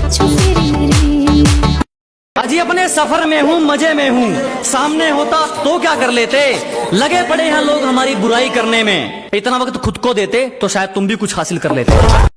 पाछू फिरी रे। अजी अपने सफर में हूँ, मजे में हूँ, सामने होता तो क्या कर लेते। लगे पड़े हैं लोग हमारी बुराई करने में, इतना वक्त खुद को देते तो शायद तुम भी कुछ हासिल कर लेते।